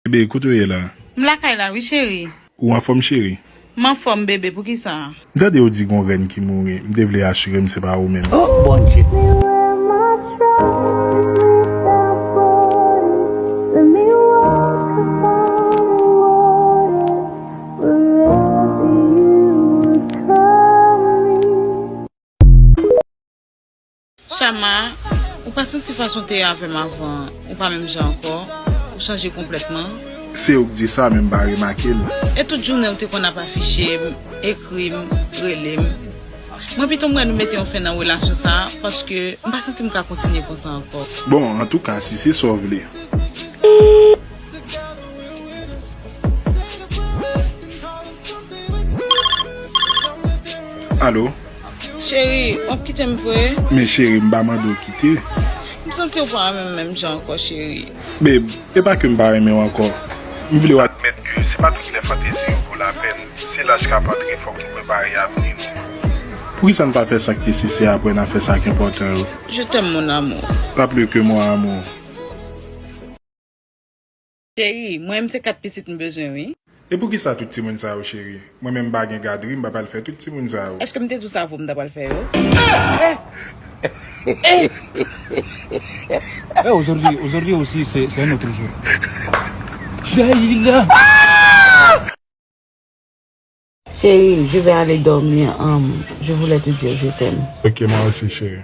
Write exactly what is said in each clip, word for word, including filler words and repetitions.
Bebe, kote w ye la? M lakay la, wi, cheri. Ou anfòm, cheri? M anfòm, bebe, poukisa? M tande yo di gon rèn ki mouri. M te vle asire m se pa ou menm. Oh, Bondye. Chama, ou pa santi fason w te ye avè m avan an, ou pa menm jan ankò, ou chanje konplètman. Se ou k di sa, men m pa remake l. E tout jounen ou te konn ap afiche m, ekri m, rele m. Mwen pito m wè nou mete yon fen nan relasyon sa a, paske m pa santi m ka kontinye konsa ankò. Bon, antouka, si se sa w vle. Alo? Cheri, w ap kite m vre? Men cheri, m pa mande w kite. M santi w pa renmen m menm jan ankò, cheri. Babe, e pa ke m pa renmen w ankò. M vle w admèt ke se pa tout lè fantezi yo vo lapèn. Si laj k ap antre, fòk nou prepare avni nou. Poukisa n pa fè sa k nesesè apre n a fè sa k enpòtan yo? Je t'aime, mon amour. Pas plus que mon amour. Cheri, mwen menm se kat pitit m bezwen, wi. E poukisa tout timoun sa yo, cheri? Mwen menm m pa gen gadri, m pa pral fè tout timoun sa yo. Èske m te di w sa avè w m ta pral fè yo? Eh, aujourd'hui, aujourd'hui aussi, c'est, c'est un autre jour. Daïla. Chérie, je vais aller dormir. Hum, je voulais te dire je t'aime. Ok, moi aussi, chérie.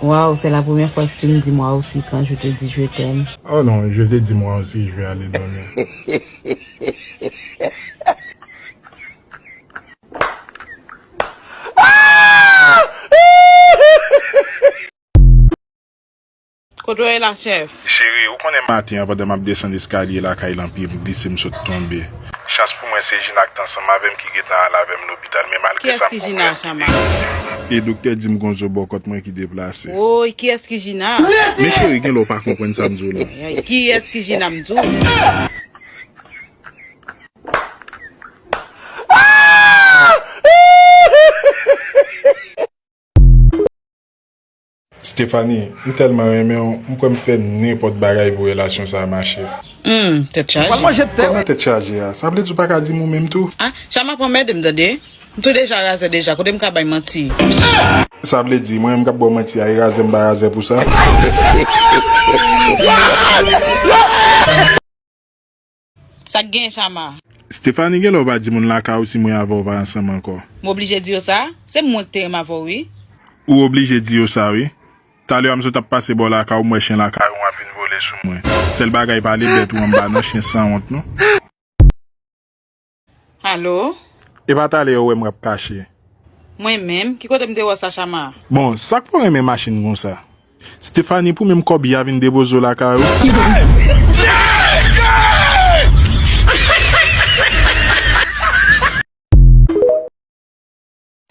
Waouh, c'est la première fois que tu me dis moi aussi quand je te dis je t'aime. Oh non, je t'ai dit moi aussi, je vais aller dormir. Kote w ye la, chèf? Cheri, ou konnen maten an, pandan m ap desann eskalye lakay lan, pye m glise, m sot tonbe. Chans pou mwen, se Jina k t ansanm avè m ki gentan al avè m lopital, men malgre sa, m konprann ki te. Kiyès ki Jina, Chama? E doktè di m gon zo bò kòt mwen ki deplase. Woy, kiyès ki Jina? Men cheri, gen lè w pa konprann sa m di w la. Ay, ay, kiyès ki Jina, m di w? Stephanie, m tèlman renmen w, m kwè m fè nenpòt bagay pou relasyon sa a mache. Hum, tèt chaje. Kòman tèt chaje a? Sa vle di w pa ka di m ou menm tou? Ah, Chama pran mède m tande. M tou deja razè deja, kote m ka bay manti? Sa vle di, mwen menm k ap ba w manti a, e razè m pa razè pou sa? Sa k gen, Chama? Stephanie, gen lè w pa di moun lakay ou si mwen avè w pa ansanm ankò. M oblije di yo sa? Se mwen k te renmen avè w, wi. Ou oblije di yo sa, wi. Talè a m sot ap pase bò lakay ou, m wè chen lakay ou ap vin vole sou mwen. Sèl bagay, pale bèt ou anba non, chen sanwont non. Alo? E pa talè yo wè m ap kache. Mwen menm? Ki kote m te wè w sa, Chama? Bon, sa k fè w renmen machin konsa? Stephanie, pou menm kòb ya vin depoze w lakay ou.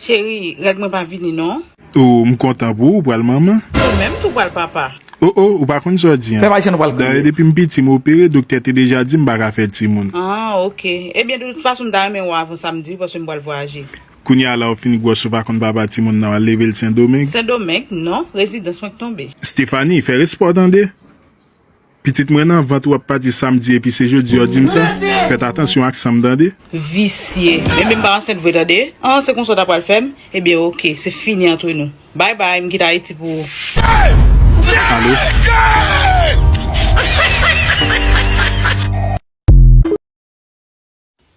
Cheri, règ mwen pa vini non. Oh, m kontan pou ou, ou pral manman. Ou menm tou pral papa. Oh, oh, ou pa konn sa w di an. Pèp ayisyen nou pral kriye. Dayè, depi m piti, m opere, doktè te deja di m pa ka fè timoun. Ah, ok. Ebyen, de tout fason, m ta renmen wè w avan samdi, paske m pral vwayaje. Kounye a la, ou fin gwòs, ou pa konn papa timoun nan, w al leve l Sendomeng? Sendomeng? Non, rezidans mwen k tonbe. Stephanie, fè respè w tande. Pitit mwen nan vant ou ap pati samdi epi se jodi w di m sa? Fèt atansyon ak san m tande. Visye. Ebyen m pa ansent vre tande. An, se konsa w ta pral fè m? Ebyen oke, se fini antre nou. Bay bay, m kite Ayiti pou ou. Alo?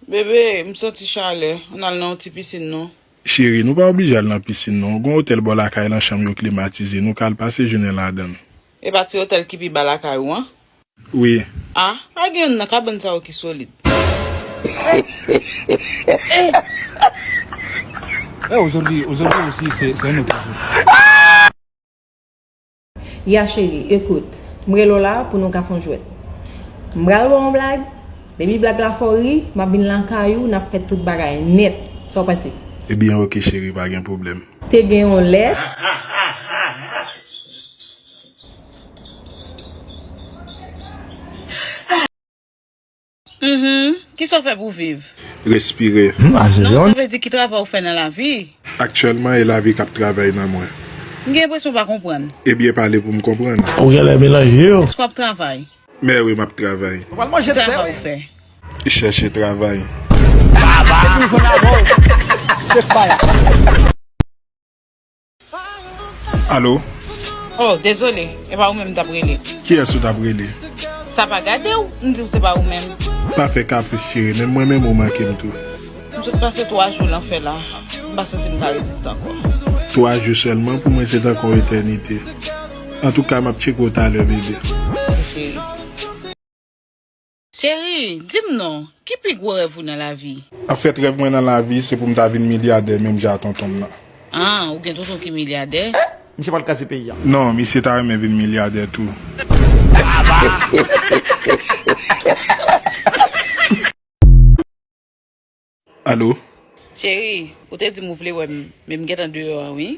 Bebe, m santi chalè. Ann al nan yon ti pisin non. Cheri, nou pa oblije al nan pisin non. Gon otèl bò lakay lan, chanm yo klimatize. Nou ka al pase jounen ladan l. E pa ti otèl ki pi ba lakay ou an? Wi. Ah, pa gen youn nan kabann sa yo ki solid. Eh, aujourd'hui, aujourd'hui aussi, c'est, c'est un autre jour. Ya cheri, ekout, m rele w la pou nou ka fè yon jwèt. M pral ba w yon blag, depi blag la fè w ri, m ap vin lakay ou, n ap fè tout bagay nèt. Sa w panse? Ebyen, oke cheri, pa gen pwoblèm. Te gen yon lè. Mhm. Kisa w fè pou w viv? Respire. Hmm, ase jòn. Non, sa vle di ki travay ou fè nan lavi? Aktyèlman, e lavi k ap travay nan mwen. M gen enpresyon w pa konprann. Ebyen, pale pou m konprann. Ou genlè melanje yo. Èske w ap travay? Mè wi, m ap travay. Ou pral manje tè, wi. Ki travay ou fè? Chèche travay. Alo? Oh, dezole, e pa ou menm m t ap rele. Kiyès ou t ap rele? Sa pa gade w, m di w se pa ou menm. Pa fè kapris, cheri, menm mwen menm ou manke m tou. M sot pase twa jou lanfè la, m pa santi m ka reziste ankò. Twa jou sèlman, pou mwen se tankou yon etènite. Antouka, m ap tcheke w talè, bebe. Wi, cheri. Cheri, di m non, ki pi gwo rèv ou nan lavi? Anfèt, rèv mwen nan lavi, se pou m ta vin milyadè menm jan a tonton m nan. Ah, ou gen tonton ki milyadè? Misye pral kraze peyi a. Non, misye ta renmen vin milyadè tou. Alo? Cheri, ou te di m ou vle wè m, men m gentan deyò a wi.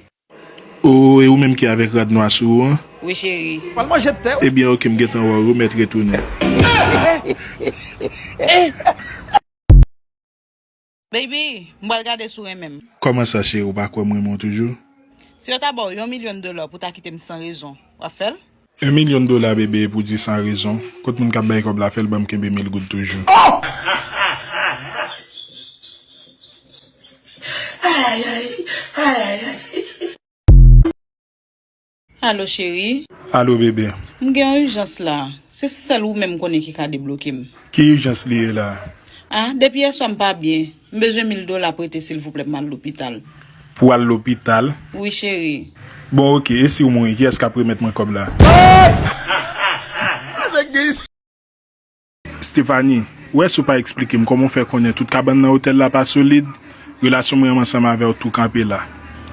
O, e ou menm ki avèk rad nwa sou ou an? Wi, cheri. Pral manje tè. Ebyen, oke, m gentan wè w, ou mèt retounen. Baby, m pral gade si w renmen m. Kòman sa, cheri, ou pa kwè m renmen w toujou? Si yo ta ba w yon milyon dola pou ta kite m san rezon, w ap fè l? Yon milyon dola, bebe, pou di san rezon. Kot moun k ap bay kòb la, fè l ban m kenbe mil goud toujou. Alo, cheri. Alo, bebe. M gen yon ijans la. Se sèl ou menm m konnen ki ka debloke m. Ki ijans li ye la? Ah, depi yèswa m pa byen. M bezwen mil dola prete silvouplè pou m al lopital. Pou w al lopital? Wi, cheri. Bon, oke. E si w mouri, kiyès k ap remèt mwen kòb la? Stephanie, ou wè si w pa eksplike m kòman w fè konnen tout kabann nan otèl la pa solid, relasyon mwen ansanm avè w tou kanpe la.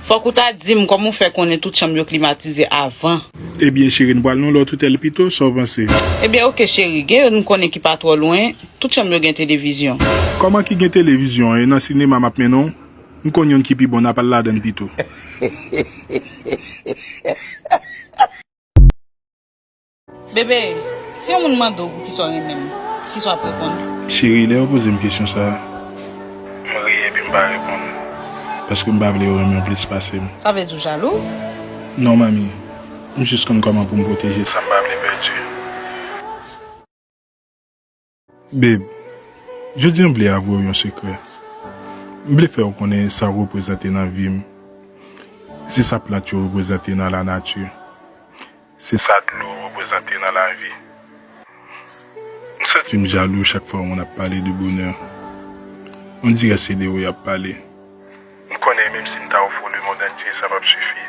Fòk ou ta di m kòman w fè konnen tout chanm yo klimatize avan. Ebyen, cheri, n pral nan yon lòt otèl pito, sa w panse? Ebyen, oke, cheri, gen youn m konnen ki pa twò lwen, tout chanm yo gen televizyon. Kòman ki gen televizyon? E nan sinema m ap mennen w? M konn youn ki pi bon, n ap al ladan l pito. Bebe, si yon moun mande w poukisa w renmen m, kisa w ap reponn? Cheri, lè yo poze m kesyon sa a, m ri epi m pa reponn. Paske m pa vle yo renmen w plis pase m. Sa vle di w jalou? Non, manmi. M jis konn kòman pou m pwoteje sa m pa vle pèdi. Babe, jodi a m vle avwe w yon sekrè. M vle fè w konnen sa w reprezante nan vi m. Se sa plant yo reprezante nan lanati. Se sa dlo reprezante nan lavi. M santi m jalou chak fwa yon moun ap pale de bonè. On dirè se de ou y ap pale. M konnen menm si m ta ofri w lemonn antye, sa p ap sifi.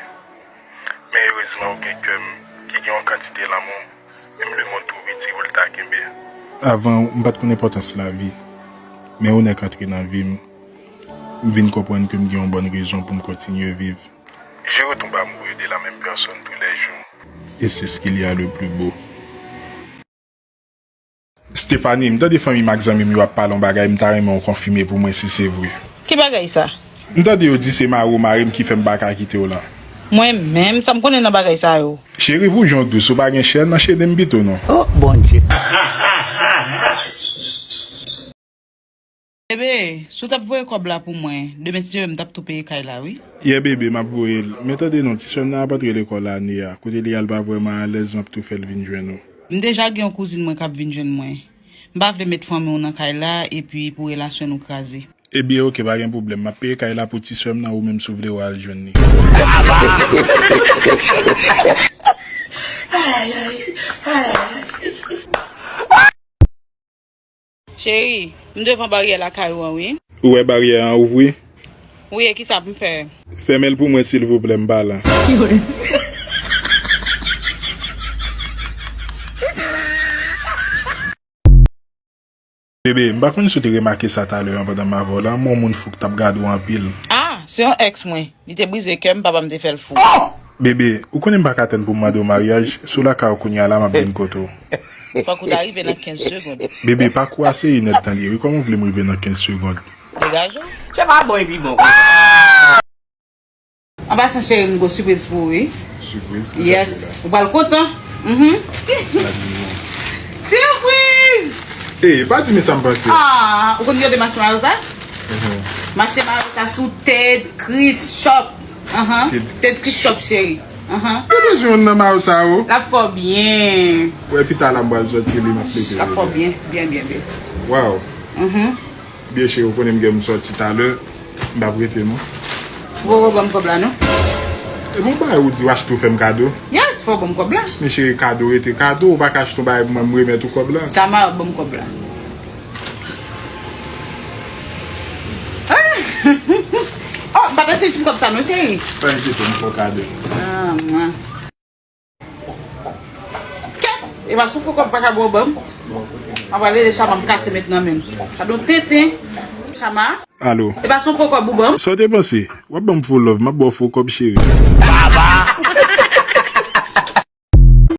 Men erezman, ou gen kè m ki gen yon kantite lanmou. Menm lemonn twò piti pou l ta kenbe. Avan, m pa t konn enpòtans lavi. Men ou nèk antre nan vi m, m vin konprann ke m gen yon bòn rezon pou m kontinye viv. Jere ton amour et de la même personne tous les jours. Et c'est ce qu'il y a de plus beau. Stephanie, m tande fanmi m ak zanmi m yo ap pale yon bagay, m ta renmen w konfime pou mwen si se vre. Ki bagay sa? M tande yo di se mari w mare m ki fè m pa ka kite w lan. Mwen menm, sa m konnen nan bagay sa yo? Cheri, pou jan w dous, ou pa gen chèn, anchene m pito non. Oh, Bondye. Bebe, si w t ap voye kòb la pou mwen, demen si Dye vle m t ap tou peye kay la, wi. Yeah, bebe, m ap voye l. Men tande non, ti sè m nan ap antre lekòl ane a. Kote li al pa vrèman alèz, m ap tou fè l vin jwenn ou. M deja gen yon kouzin mwen k ap vin jwenn mwen. M pa vle met fanmi w nan kay la, epi pou relasyon nou kraze. Ebyen, oke, pa gen pwoblèm. M ap peye kay la pou ti sè m nan, ou menm si w vle w al jwenn li. Cheri, m devan baryè lakay ou an, wi. Ou wè baryè an ouvri? Wi, e kisa pou m fè? Fèmen l pou mwen, silvouplè, m pa la. Bebe, m pa konn si w te remake sa talè an pandan m avè w la, men yon moun fou k t ap gade w anpil. Ah, se yon èks mwen. Li te brize kè m, papa m te fè l fou. Bebe, ou konnen m pa ka tann pou m mande w maryaj, si w lakay ou kounye a la, m ap vin kote w. Fòk ou ta rive nan kenz segonn. Bebe, pakou a se inèdtan li ye, wi, kòman w vle m rive nan kenz segonn? Degaje w. Se pa bon epi bon konsa. An pasan, cheri, m gon sipriz pou ou, wi. Sipriz? Yes. Ou pral kontan. Mhm. Pa di non. Sipriz! Ey, pa di men sa m panse. Ah, ou konn gade Mache Mayo sa? Mhm. Mache Mayo sa sou Ted Chris Shop. Ahan. Ted. Ted Chris Shop, cheri. Ahan. Yo bezwen youn nan mayo sa yo. L ap fè w byen. Wè pita la m pral sòti li m ap mete. L ap fè w byen, byen, byen, byen. Waw. Mhm. Byen cheri, ou konnen m gen m sòti talè. M p ap rete non. Ou poko ban m kòb la non. E bon bagay ou di w achte ou fè m kado. Yes, fò w ban m kòb la. Men cheri, kado rete kado, ou pa ka achte yon bagay pou mwen m remèt ou kòb la. Sa mayo ban m kòb la. Ah! Oh, m pa t achte tout kòb sa non cheri. Pa enkyete m fè w kado. Ah, mwen. E pa sou fo kòb pa ka bò ban m. Mwen pral rele Chama m kase met nan men m. Sa don tenten. Chama. Alo. E pa sou fo kòb ou ban m. Sa w te panse? W ap ban m fo love, m ap ba w fo kòb cheri. Baba,